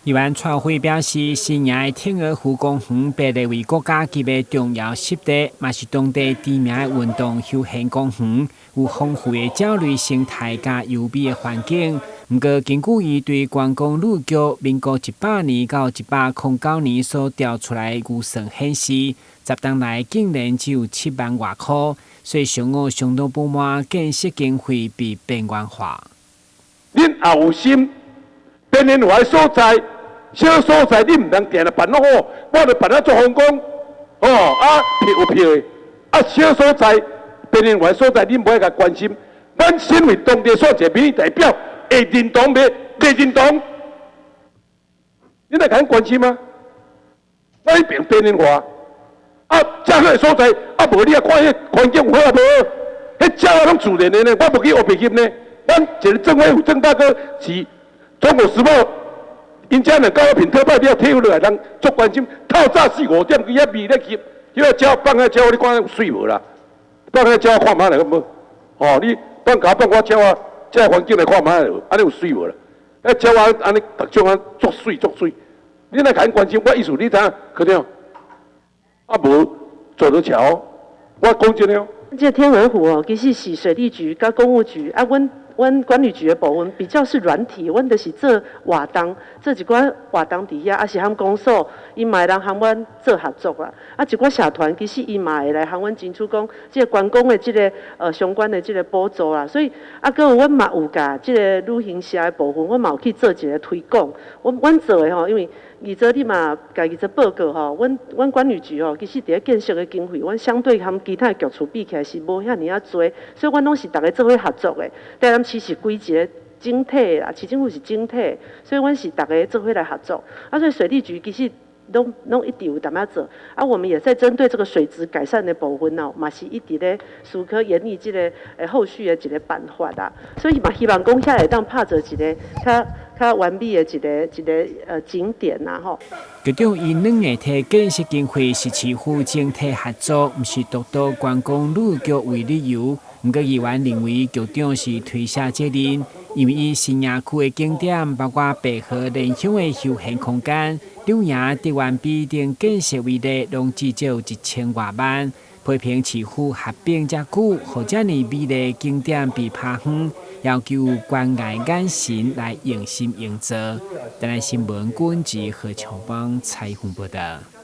議員蔡輝表示，新營的天鵝湖公園被列為國家級的重要濕地，嘛是當地知名的運動休閒公園，有豐富的鳥類生態佮優美的環境。毋過，根據伊對觀光旅局民國100年到109年所調出來的預算顯示，10冬來竟然只有7萬外箍，所以上午相當不滿建設經費被邊緣化。恁也有心，邊緣化的所在。小所在你毋通定定辦攏好，我著辦啊足風光，哦啊票有票的，啊小所在邊緣化所在，你無愛共關心。咱身為當地選一个民意代表，會認同袂？袂認同？你來共阮關心嗎？我彼爿邊緣化，啊，遮好的所在，啊無你啊看彼環境有好啊無好？彼鳥仔攏自然的呢，我無去烏白翕呢。阮一个政委有鄭大哥是《中國時報》。𪜶遮若高品特派了退落來，人足關心。透早四五點去遐味咧翕，彼个鳥放遐鳥，你看有媠無啦？放遐鳥看覓來好無？哦，你放共放我鳥仔，這個環境來看覓來，按呢有媠無啦？彼鳥仔按呢逐種啊足媠足媠，你若共𪜶關心，我意思你知影？科長，啊無做得橋，我講真的哦。這個天鵝湖哦，其實是水利局佮工務局啊，阮觀旅局的部分比較是軟體，阮就是做活動，做一寡活動佇遐，啊是和公所，伊嘛會當和阮做合作啦。啊，一寡社團其實伊嘛會來和阮爭取講，這個觀光的這個相關的這個補助啦。所以啊，閣有阮嘛有共這個旅行社的部分，阮嘛有去做一個推廣。阮做的吼，因為議座你嘛共議座報告吼，阮觀旅局吼，其實佇咧建設的經費，阮相對和其他的局處比起來是無遐爾仔濟，所以阮攏是逐个做伙合作的。台南市是規一個整體啦，市政府是整體，所以阮是逐个做伙來合作。啊，所以水利局其實攏一直有淡仔做。啊，我們也在針對這個水質改善的部分哦，嘛是一直咧思考研擬這個後續的一個辦法啦。所以嘛，希望講遐會當拍造一個較較完美的一個景點啦吼。局長以軟硬體建設經費是市府整體合作，毋是獨獨觀光旅局為理由。毋過議員認為局長是推卸責任，因為以新營區的景點，包括白河蓮鄉的休閒空間、柳營竹園埤等建設為例，攏至少1000外萬。批評市府合併遮久，予遮爾美麗景點被拋荒，要求關愛眼神來用心營造。台南新聞軍記何秋邦採訪報道。